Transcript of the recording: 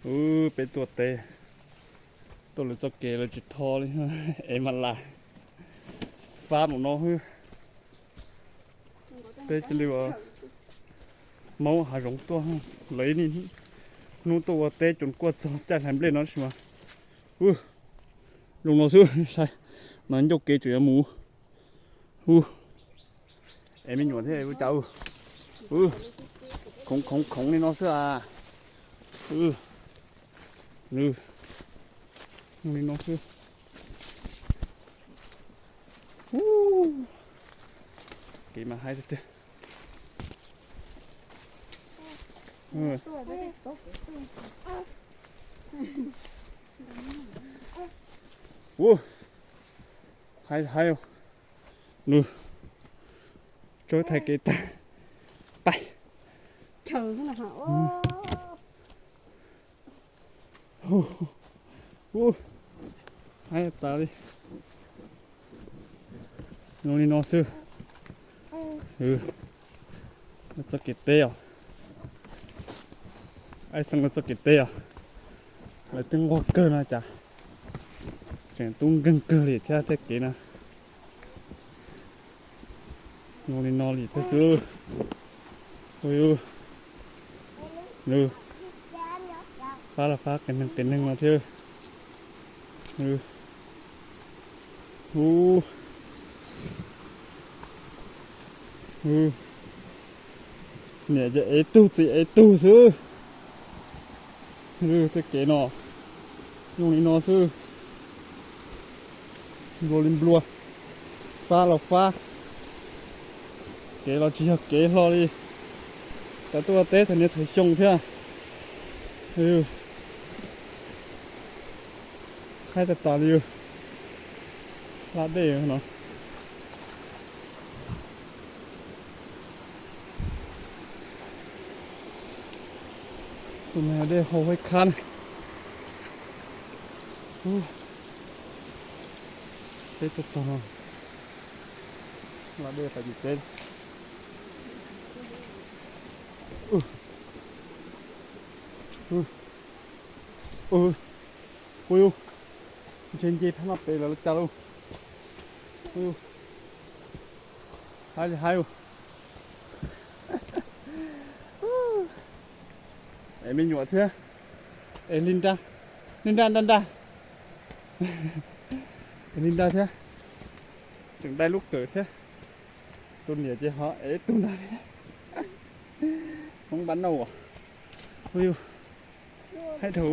Ub, peb tuaj teb, tuaj lawv txoj kev lawv tsis tho li, es mas lam fab mus no xwb. Peb cia li ua maub hav zoov tuaj, lawv ib hnub tuaj ua teb cus kuaj txog caij hlais nplej no tab sis mas, ub, zoo no xwb, saib no ncauj kev tseem yuav mus. Ub, es me nyuam thiab ua cas, ub, khoov khoov khoov li no xwb as. Ub, li no xwb. Ub, kev mas haib tiag tiag. Ub, haib haib. Nws tso thaij kev tag. Pais. Ub, haib tas li. Zoo li no xwb. Txoj kev teb os. Aib xeem txoj kev teb os. Lawv twb nquag kawg no cas tseem tub nkeeg kawg li thiab tej kev na. Zoo li no li thiab xwb. Ub, fab los fab qias neeg qias neeg no thiab. Ub, niam ces ev tug txiv ev tug xwb. Tej kev no zoo li no xwb. Nplua li nplua, fab los fab, kev los tsis yog kev hlo li. Cov tuaj teb thaum niaj thaum xyoo thiab. Haib tas tas li. Hla dej no. Tus me dej hau haib khab na. Teb txog txog no, hla dej tas ces teb. Ua yus, ntshe nce phab no pem lawm cas lauj. Ua yus, haib li haib. Es me nyuam thiab, es Linda, Linda, Linda, Linda thiab, tseem dai lub kawm thiab. Tus niam ces ho ev tug ntag thiab. Hmoob npab nauj as. Ua yus, haib dhau.